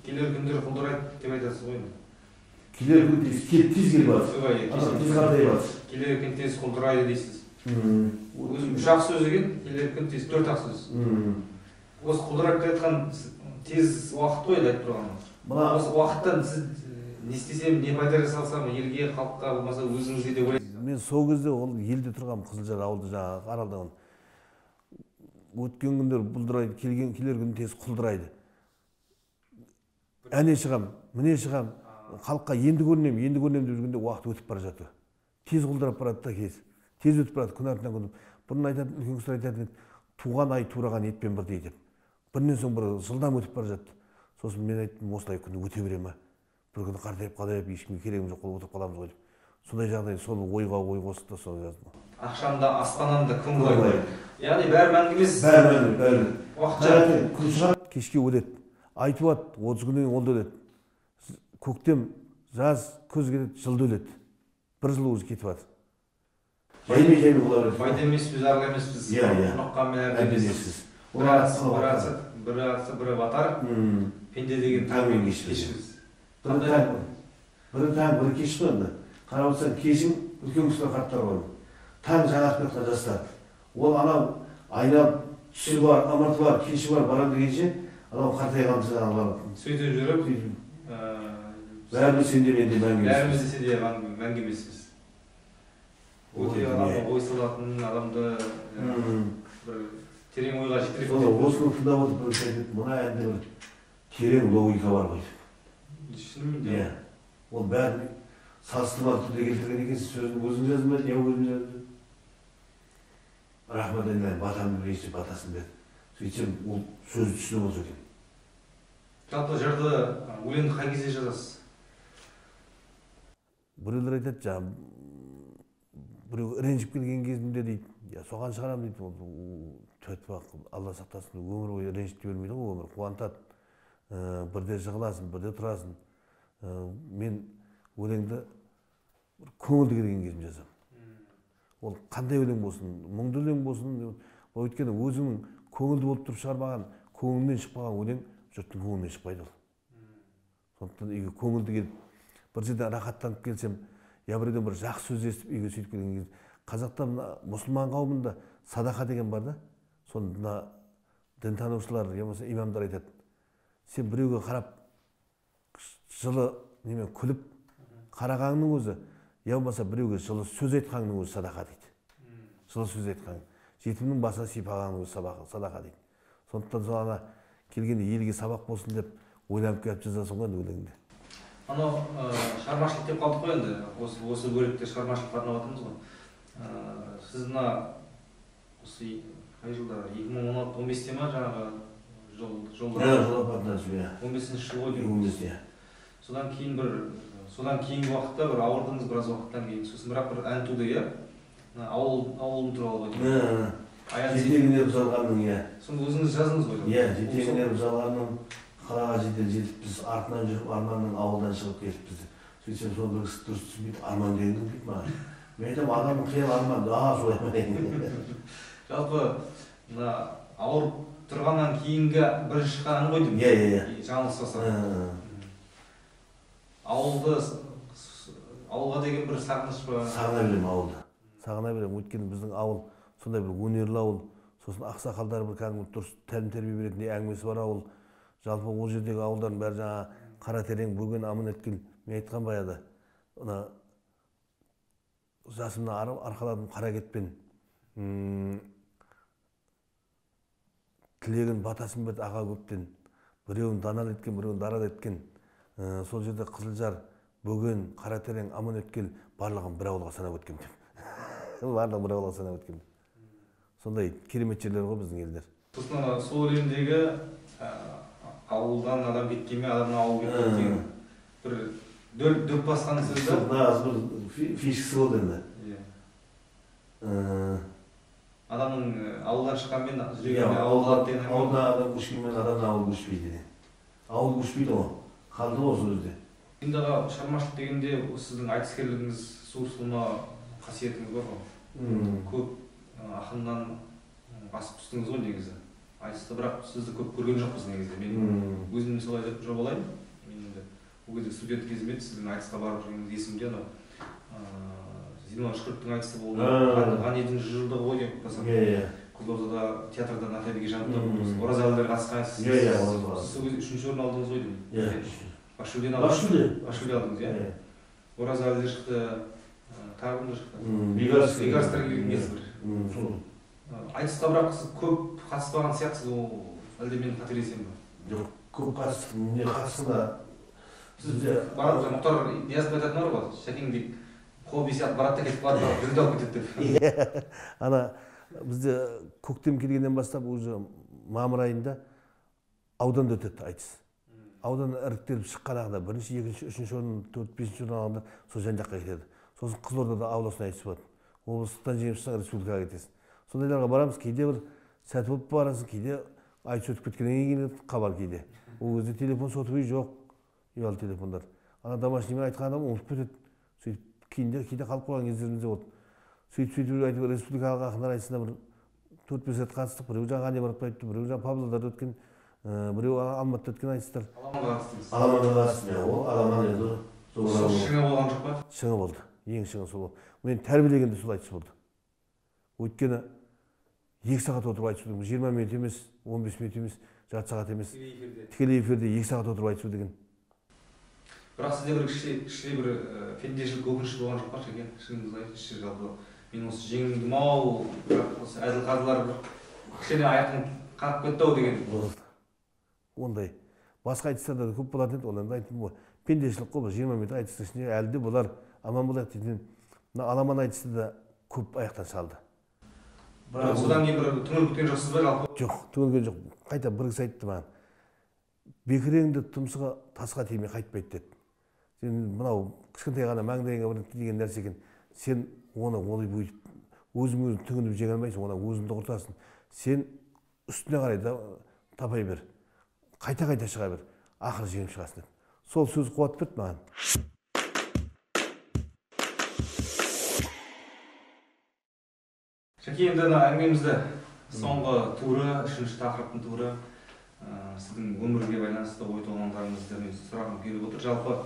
келер күндер құлдырайды деп айтасыз ғой енді. Келер күн тез келіп атты. Тез қартайып атты. Келер күн тез құлдырайды дейсіз. Өзім үш ақ сөз екен, келер күн тез төрт ақ сөз. Осы құлдырап келе жатқан тез уақыт қой енді айтып тұрғаныңыз. Осы уақыттан сіз не істесем, не пайда жасасам, елге, халыққа, болмаса өзіңізге деп ойлайсыз? Мен сол кезде ол елде тұрғанмын, Қызылжар ауылда жаңағы Аралда. Өткен күндер бұлдырайды, келер күн тез құлдырайды. Әне шығам, міне шығам, халыққа енді көрінемін, енді көрінемін деп жүргенде уақыт өтіп бара жатты. Тез құлдырап барады да кез. Тез өтіп барады, күн артынан күн. Бұрын айтатын, үлкен кісілер айтатын, туған ай тураған етпен бірдей деп. Бірінен соң бірі жылдам өтіп бара жатты. Сосын мен айттым, осылай күн өте бере ме? Бір күні қартайып қалайып, ешкімге керегім жоқ болып отырып қаламыз ғой деп. Сондай жағдай, сол ойға ой қосты да соны жаздым. Ақшамда, аспаннан да күн құлайды. Яғни бәрі мәңгі емес. Бәрі мәңгі, бәрі. Уақытша. Күн шығады, кешке өледі. Ай туады, 30 күннен кейін ол да өледі. Көктем, жаз, күз келеді, жылда өледі. Бір жыл өзі кетіп жатыр. Жаймен-жаймен бола береді. Пайда емеспіз, арлы емеспіз. Құныққанмен әбден емеспіз. Бірі атса, бірі батар. Пенде деген таңмен кешпіз. Бірі таң, бірі кеш қой енді. Қарап отырсаң, кешің үлкен кісілер қарттар ғой. Таң жаңа жатқан жастар. Ол анау айналып түсі бар, ымырты бар, кеші бар, барам дегенше, анау қартайған аналар. Сөйтіп жүріп, бәріміз сенде менде мәңгі емеспіз. Бәріміз десе де мәңгі емеспіз. Өте адамға ой салатын, адамды бір терең ойға жетелеп кететін. Осыны тыңдап отырып бір айтады, мына әнде бір терең логика бар ғой. Шынымен де. Ол бәрін салыстырмалы түрде келтірген екенсіз, сөзін өзің жаздың ба, я өзім жаздым. Рахмат айналайын, батамды берейінші, батасын берді. Сөйтсем, ол сөзді түсініп отыр екен. Жалпы жырды, өлеңді қай кезде жазасыз? Біреулер айтады, жаңа біреу ренжіп келген кезімде дейді, я соған шығарам дейді, ол төрт бақ, Алла сақтасын, өмір бойы ренжіте бермейді ғой, өмір қуантады. Бірде жығыласың, бірде тұрасың. Мен өлеңді көңілді келген кезімде жазамын. Ол қандай өлең болсын, мұңды өлең болсын, өйткені өзіңнің көңілді болып тұрып шығармаған, көңілінен шықпаған өлең жұрттың көңілінен шықпайды ол. Сондықтан үйге көңілді келіп, бір жерден рахаттанып келсем, я біреуден бір жақсы сөз естіп үйге сөйтіп келген кезде, қазақта мына мұсылман қауымында садақа деген бар да, соны мына дінтанушылар, я болмаса имамдар айтады. Сен біреуге қарап жылы немен күліп қарағанның өзі, я болмаса біреуге жылы сөз айтқанның өзі садақа дейді. Жылы сөз айтқан, жетімнің басына сипағанның өзі садақа дейді. Сондықтан сол ана келгенде елге сабақ болсын деп ойланып келіп жазасың ғой енді өлеңді. Анау шығармашылық деп қалдық қой енді, осы бөлікте шығармашылыққа арнап жатырмыз ғой. Сіз мына осы қай жылда, 2016-15-те ма жаңағы Жол жол апатына түсіп, иә. 15-ші жыл ғой деймін. 15, иә. Содан кейін бір, содан кейінгі уақытта бір ауырдыңыз біраз уақыттан кейін. Сосын бірақ бір ән туды, иә? Ауылым туралы ғой деймін. Жетегіне салғанның, иә. Сонда өзіңіз жаздыңыз ғой? Иә, жетегіне салғанның қалаға жедел жетіппіз, артынан жүріп арманның ауылдан шығып кетіппіз. Сөйтсем сол бір кісі дұрыс түсінбейді, арман деген кім дейді маған. Мен айтамын, адамның қиялы арман, солай. Жалпы мына ауырып тұрғаннан кейінгі бірінші шыққан ән ғой деймін. Иә, иә, иә. Жаңылыспасам. Ауылды, ауылға деген бір сағыныш па? Сағына беремін ауылды. Сағына беремін, өйткені біздің ауыл сондай бір өнерлі ауыл. Сосын ақсақалдар бір кәдімгі дұрыс тәлім-тәрбие беретіндей әңгімесі бар ауыл. Жалпы ол жердегі ауылдардың бәрі жаңа Қаратерең, Бөген, Аманеткел, мен айтқан баяғыда. Мына жасымда арқаладым қара кетпен. Тілегін батасын берді аға көптен. Біреуін данал еткен, біреуін дарал еткен. Сол жерде Қызылжар, Бөген, Қаратерең, Аманеткел барлығын бір ауылға санап өткен деп. Барлығын бір ауылға санап өткен. Сондай керемет жерлер ғой біздің елдер. Сосын сол өлеңдегі ауылдан адам кеткенмен адамнан ауыл кеткен деген бір дөп басқан сөз да? Нағыз бір фишкасы болды енді. Адамның ауылдан шыққанмен жүрегінде ауыл қалады деген әңгіме. Ауылдан адам көшкенмен адамнан ауыл көшпейді деген. Ауыл көшпейді ғой, қалды ғой сол жерде. Енді аға, шығармашылық дегенде сіздің айтыскерлігіңіз, суырсылма қасиетіңіз бар ғой. Көп ақыннан асып түстіңіз ғой негізі. Айтыста бірақ сізді көп көрген жоқпыз негізі. Мен өзім солай деп жобалаймын. Мен енді ол кезде студент кезім еді, сіздің айтысқа барып жүргеніңіз есімде. Анау Зинон Шүкіровтің айтысы болды, Ғанидің 100 жылдығы ғой деп қалсам. Қызылордада театрда Наталья Бекежановта болды. Оразалылар қатысқан сіз. Сіз сол кезде 3-ші орын алдыңыз ғой деймін. Бас жүлдені алдыңыз. Бас жүлде алдыңыз, иә? Оразалылар шықты, тағы кімдер шықты? Бекарыстар келген кез бір. Айтысқа бірақ сіз көп қатыспаған сияқтысыз, ол әлде мен қателесемін бе? Жоқ, көп қатыстым. Не қатыстым да. Сіз барып, Мұхтар Ниязов айтатын бар ғой, Шәкең деп хобби сияқты барады да кетіп қалады, жүлде алып кетеді деп. Ана бізде көктем келгеннен бастап уже мамыр айында ауданда өтеді айтыс. Аудан іріктеліп шыққан ағда бірінші, екінші, үшінші орын, төрт, бесінші орын алғанда сол жан-жаққа кетеді. Сосын Қызылордада облыстың айтысы болады. Облыстан жеңіп шықсаң республикаға кетесің. Сондайларға барамыз, кейде бір сәт болып барасың, кейде айтыс өтіп кеткеннен кейін хабар кейде. Ол кезде телефон сотовый жоқ, ұялы телефондар. Ана домашниймен айтқан адам ұмытып кетеді. Сөйтіп кейде қалып қойған кездеріміз де болды. Сөйтіп айтып республикалық ақындар айтысына бір 4-5 рет қатыстық. Біреу жаңа Ғани Мұратбаевты, біреу жаңа Павлодарда өткен, біреу Алматыда өткен айтыстар. Аламанға қатыстыңыз. Аламанға қатыстым, иә. Ол Аламан енді сол шыңы болған жоқ па? Шыңы болды. Ең шыңы сол болды. Мені тәрбиелеген де сол айтыс болды. Өйткені 2 сағат отырып айтысу деген 20 минут емес, 15 минут емес, жарты сағат емес. Тікелей эфирде 2 сағат отырып айтысу деген. Бірақ сізде бір кішкене бір пендешілік өкініш болған жоқ па, Шәкен? Шыныңызды айтыңызшы, жалпы мен осы жеңдім ау, бірақ осы әділқазылар бір кішкене аяқтан қағып кетті ау деген. Болды. Ондай. Басқа айтыстарда да көп болатын еді, онда айттым ғой. Пендешілік қой, бір 20 минут айтыстың ішінде әлі де бұлар аман болайық дейтін. Мына Аламан айтысты да көп аяқтан шалды. Бірақ содан кейін бір түңіліп кеткен жоқсыз ба жалпы? Жоқ, түңілген жоқ. Қайта бір кісі айтты маған. Бекіреңді тұмсығы тасқа тимей қайтпайды деді. Сен мынау кішкентай ғана маңдайыңа бір тиген нәрсе екен. Сен оны олай бүйтіп өзің өзің түңіліп жеңе алмайсың, оны өзіңді құртасың. Сен үстіне қарай да тапай бер. Қайта-қайта шыға бер. Ақыры жеңіп шығасың деді. Сол сөз қуат берді маған. Шәке, енді ана әңгімемізді соңғы туры, үшінші тақырыптың туры, сіздің өмірге байланысты ой толғамдарыңызды мен сұрағым келіп отыр. Жалпы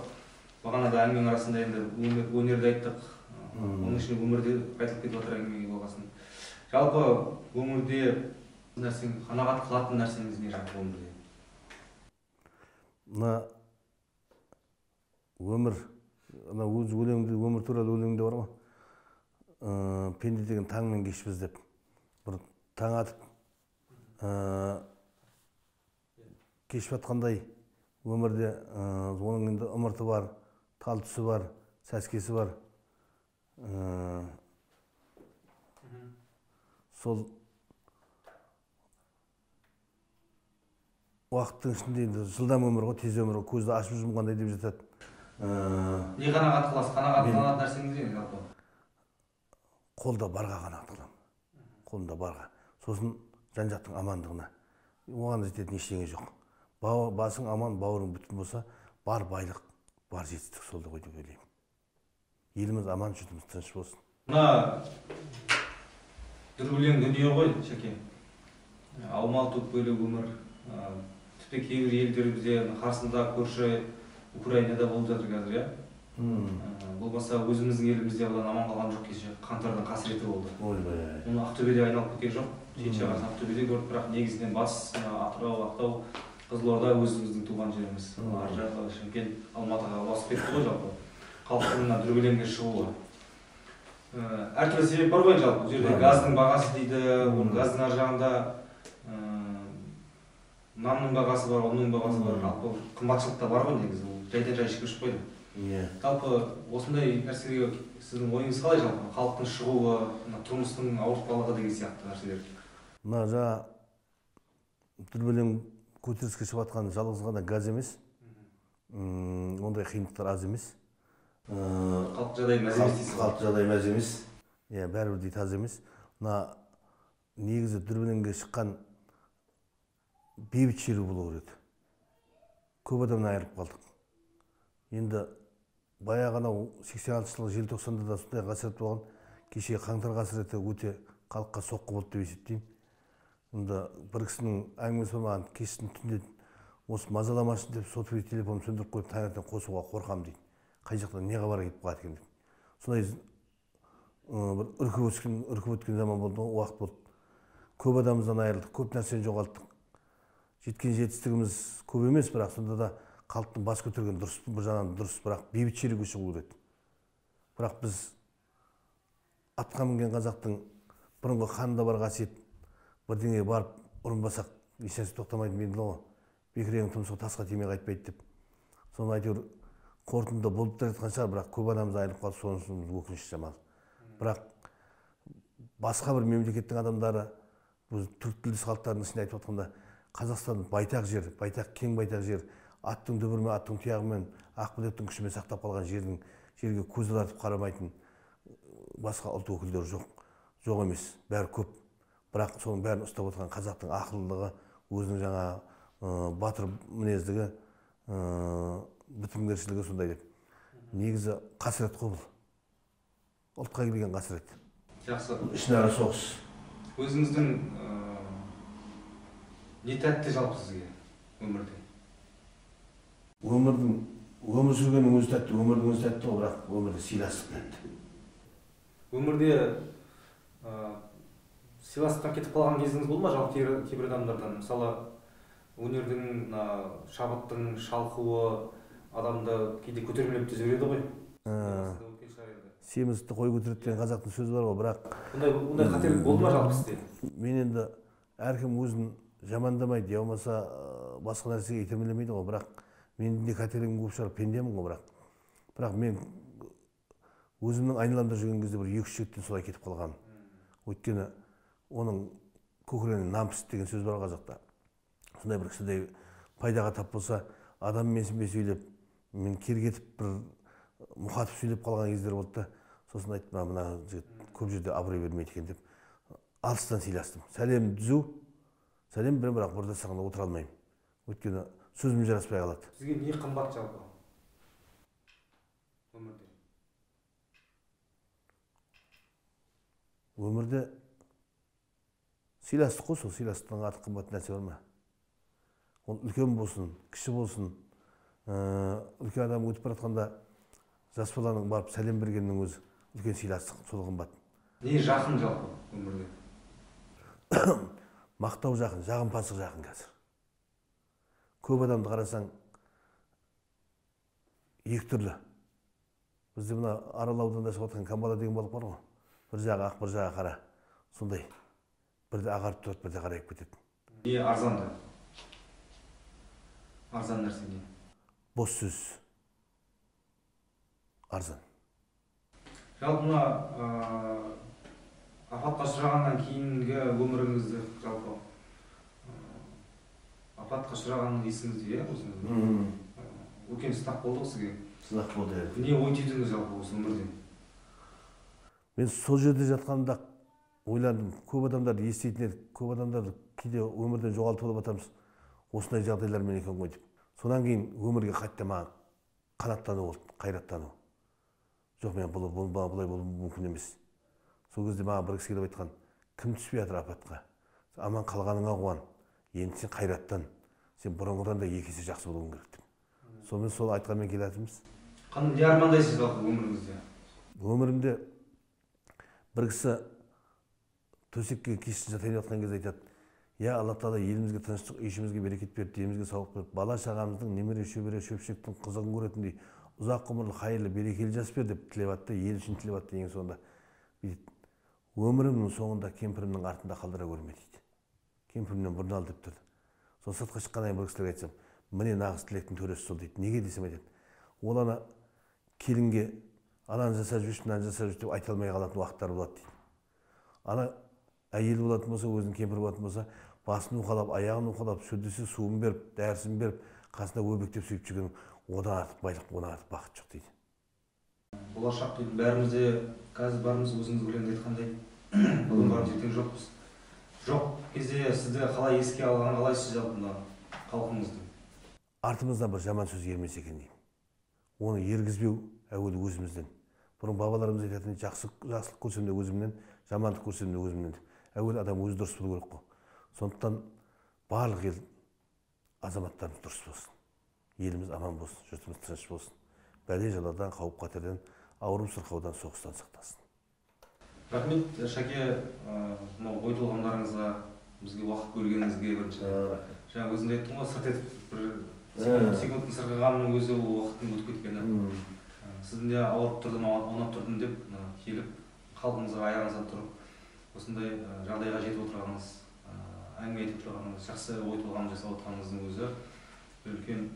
бағанада әңгіменің арасында енді өнерді айттық, оның ішінде өмірде айтылып кетіп жатыр әңгімеге болғасын. Жалпы өмірде нәрсең, қанағат қылатын нәрсеңіз не жалпы өмірде? Мына өмір, мына өз өлеңде, өмір туралы өлеңде бар ғой. Пенде деген таңмен кешпіз деп. Бір таң атып, кеш батқандай өмірде, оның енді ымырты бар, тал түсі бар, сәскесі бар. Сол Уақыттың ішінде енді жылдам өмір ғой, тез өмір ғой, көзді ашып жұмғандай деп жатады. Не қанағат қыласыз? Қанағаттанатын нәрсеңіз не жалпы? Қолда барға қанағат қыламын. Қолымда барға. Сосын жан-жақтың амандығына. Оған жететін ештеңе жоқ. Басың аман, бауырың бүтін болса, бар байлық, бар жетістік сол ғой деп ойлаймын. Еліміз аман, жұртымыз тыныш болсын. Мына дүрбелең дүние ғой, Шәке. Аумалы-төкпелі өмір. Тіпті кейбір елдерімізде қарсында көрші Украинада болып жатыр қазір, иә? Болмаса өзіміздің елімізде одан аман қалған жоқ, кеше қаңтардың қасіреті болды. Ойбай. Оны Ақтөбеде айналып кеткен жоқ. Шет жағасын Ақтөбеде көрдік, бірақ негізінен батыс, Атырау, Ақтау, Қызылорда өзіміздің туған жеріміз. Ар жағы Шымкент, Алматыға басып кетті ғой жалпы. Халықтың мына дүрбелеңге шығуы. Әртүрлі себеп бар ғой жалпы. Бұл жерде газдың бағасы дейді, оның газдың ар жағында нанның бағасы бар, ұнның бағасы бар, жалпы қымбатшылық та бар ғой негізі, ол жайдан жай ешкім шықпайды. Жалпы осындай нәрселерге сіздің ойыңыз қалай жалпы? Халықтың шығуы, тұрмыстың ауыртпалығы деген сияқты нәрселер. Мына жаңа дүрбелең көтеріліске шығып жатқан жалғыз ғана газ емес, ондай қиындықтар аз емес. Халық жағдайы мәз емес дейсіз ғой? Халық жағдайы мәз емес, иә, бәрібір де таз емес. Мына негізі дүрбелеңге шыққан бейбіт шеру болу керек. Көп адамнан айырылып қалдық. Енді баяғы анау 86 жылғы желтоқсанда да сондай қасірет болған. Кеше қаңтар қасіреті өте халыққа соққы болды деп есептеймін. Онда бір кісінің әңгімесі бар маған, кешкісін түнде осы мазаламасын деп сотовый телефонын сөндіріп қойып таңертең қосуға қорқамын дейді. Қай жақтан не хабар келіп қалады екен деп. Сондай бір үркіп өткен заман болды, уақыт болды. Көп адамымыздан айырылдық, көп нәрсені жоғалттық. Жеткен жетістігіміз көп емес, бірақ сонда да халықтың бас көтерген дұрыс, бір жағынан дұрыс, бірақ бейбіт шеруге шығу керек. Бірақ біз атқа мінген қазақтың бұрынғы қанында бар қасиет, бірдеңеге барып ұрынбасақ ешнәрсе тоқтамайтын белгілі ғой. Бекіренің тұмсығы тасқа тимей қайтпайды деп. Соны әйтеуір қорытынды болып та жатқан шығар, бірақ көп адамымыз айырылып қалды, сонысы өкініш жаман. Бірақ басқа бір мемлекеттің адамдары, бұл түрік тілдес халықтардың ішінде айтып отқанда, Қазақстан байтақ жер, байтақ, кең байтақ жер, аттың дүбірімен, аттың тұяғымен, ақ білектің күшімен сақтап қалған жерге көз алартып қарамайтын басқа ұлт өкілдері жоқ. Жоқ емес, бәрі көп. Бірақ соның бәрін ұстап отырған қазақтың ақылдылығы, өзінің жаңа батыр мінездігі, бітімгершілігі сондай деп. Негізі қасірет қой бұл. Ұлтқа келген қасірет. Жақсы. Ішінара соғыс. Өзіңіздің не тәтті жалпы сізге өмірде? Өмір сүргеннің өзі тәтті, өмірдің өзі тәтті ғой, бірақ өмірде сыйластық тәтті. Өмірде сыйластықтан кетіп қалған кезіңіз болды ма жалпы кейбір адамдардан? Мысалы, өнердің, шабыттың шалқуы адамды кейде көтермелеп те жібереді ғой. Семізді қой көтереді деген қазақтың сөзі бар ғой, бірақ ондай қателік болды ма жалпы сізде? Мен енді әркім өзін жамандамайды, я болмаса басқа нәрсеге итермелемейді ғой, бірақ менің де қателігім көп шығар, пендемін ғой, бірақ. Бірақ мен өзімнің айналамда жүрген кезде бір екі-үш жігіттен солай кетіп қалғанмын. Өйткені оның көкірегіне нан пісті деген сөз бар қазақта. Сондай бір кісідей пайдаға тап болса, адам менсінбей сөйлеп, мен кері кетіп бір мұқатып сөйлеп қалған кездер болды да, сосын айттым, мына жігіт көп жерде абырой бермейді екен деп алыстан сыйластым. Сәлем түзу, сәлем беремін, бірақ бір дастарханда отыра алмаймын. Өйткені сөзім жараспай қалады. Сізге не қымбат жалпы өмірде? Өмірде сыйластық қой, сол сыйластықтан артық қымбат нәрсе бар ма? Ол үлкен болсын, кіші болсын, үлкен адам өтіп бара жатқанда жас баланың барып сәлем бергеннің өзі үлкен сыйластық, сол қымбат. Не жақын жалпы өмірде? Мақтау жақын, жағымпаздық жақын қазір. Көп адамды қарасаң екі түрлі. Бізде мына Арал ауданында шығып жатқан камбала деген балық бар ғой. Бір жағы ақ, бір жағы қара. Сондай. Бірде ағарып тұрады, бірде қарайып кетеді. Не арзанды? Арзан нәрсе не? Бос сөз. Арзан. Жалпы мына апатқа ұшырағаннан кейінгі өміріңізді жалпы Апатқа ұшырағанын есіңізде, иә, өзіңіздің? Үлкен сынақ болды ғой сізге. Сынақ болды, иә. Не ой түйдіңіз жалпы осы өмірден? Мен сол жерде жатқанымда ойландым. Көп адамдарды еститін едік, көп адамдарды кейде өмірден жоғалтып алып жатамыз. Осындай жағдайлармен екен ғой деп. Содан кейін өмірге қайта маған қанаттану болды, қайраттану. Жоқ, мен бұлай болуым мүмкін емес. Сол кезде маған бір кісі келіп айтқан, кім түспей жатыр апатқа? Аман қалғаныңа қуан, енді сен қайраттан, сен бұрынғыдан да екі есе жақсы болуың керек деп. Сонымен сол айтқанмен келе жатырмыз. Қандай не армандайсыз жалпы өміріңізде? Өмірімде бір кісі төсекке кешін жатайын жатқан кезде айтады, я Алла тағала елімізге тыныштық, үй ішімізге берекет беріп, денімізге саулық беріп, бала шағамыздың немере шөбере шөпшектің қызығын көретіндей ұзақ ғұмырлы, хайырлы, берекелі жас бер деп тілеп атты, ел үшін тілеп атты. Ең соңында бүйтеді, өмірімнің соңында кемпірімнің артында қалдыра көрме дейді. Кемпірімнен бұрын ал деп тұрды. Сол сыртқа шыққаннан кейін бір кісілерге айтсам, міне нағыз тілектің төресі сол дейді. Неге десем айтады, ол ана келінге ананы жасап жүрші, мынаны жасап жүрші деп айта алмай қалатын уақыттар болады дейді. Ана әйел болатын болса, өзінің кемпірі болатын болса, басын уқалап, аяғын уқалап, шөлдесе суын беріп, дәрісін беріп, қасында өбектеп сүйіп жүрген, одан артық байлық, одан артық бақыт жоқ дейді. Болашақ дейді, бәріміз де қазір бармыз, өзіңіз өлеңде айтқандай, бүгін бармыз, ертең жоқпыз. Жоқ кезде сізді қалай еске алған, қалайсыз жалпы мына халқыңызды? Артымыздан бір жаман сөз ермес екен деймін. Оны ергізбеу әуелі өзімізден. Бұрын бабаларымыз айтатын, жақсылық көрсем де өзімнен, жамандық көрсем де өзімнен деп. Әуелі адам өзі дұрыс болу керек қой. Сондықтан барлық ел азаматтарымыз дұрыс болсын. Еліміз аман болсын, жұртымыз тыныш болсын. Бәле жаладан, қауіп қатерден, ауру сырқаудан, соғыстан сақтасын. Рахмет, Шәке, мынау ой толғамдарыңызға, бізге уақыт бөлгеніңізге бірінші. Жаңа өзің де айттың ғой, сырт етіп бір секундтың сырғығанның өзі ол уақыттың өтіп кеткені. Сіздің де ауырып тұрдым, аунап тұрдым деп келіп, халқыңызға аяғыңыздан тұрып, осындай жағдайға жетіп отырғаныңыз, әңгіме айтып отырғаныңыз, жақсы ой толғам жасап отырғаныңыздың өзі үлкен,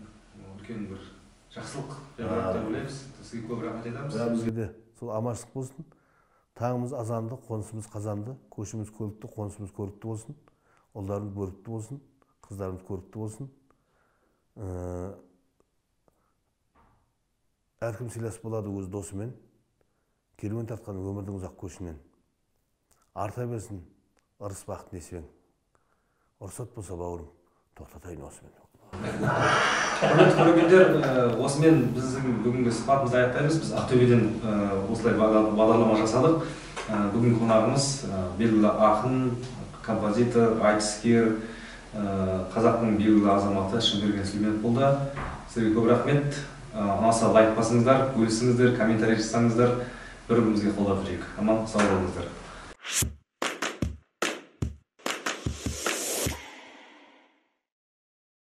үлкен бір жақсылық деп ойлаймыз. Сізге көп рахмет айтамыз. Бізге де сол аманшылық болсын. Таңымыз азанды, қонысымыз қазанды, көшіміз көлікті, қонысымыз көрікті болсын, ұлдарымыз бөрікті болсын, қыздарымыз көрікті болсын. Әркім сыйлас болады өз досымен, керуен тартқан өмірдің ұзақ көшінен. Арта берсін ырыс бақыт несібең. Рұқсат болса бауырым, тоқтатайын осымен. Құрметті көрермендер, осымен біздің бүгінгі сұхбатымызды аяқтаймыз. Біз Ақтөбеден осылай бағдарлама жасадық. Бүгінгі қонағымыз белгілі ақын, композитор, айтыскер, қазақтың белгілі азаматы Шынберген Сүлейменов болды. Сіздерге көп рахмет. Ұнаса лайк басыңыздар, бөлісіңіздер, комментарий жазсаңыздар, бір-бірімізге қолдап жүрейік. Аман сау болыңыздар.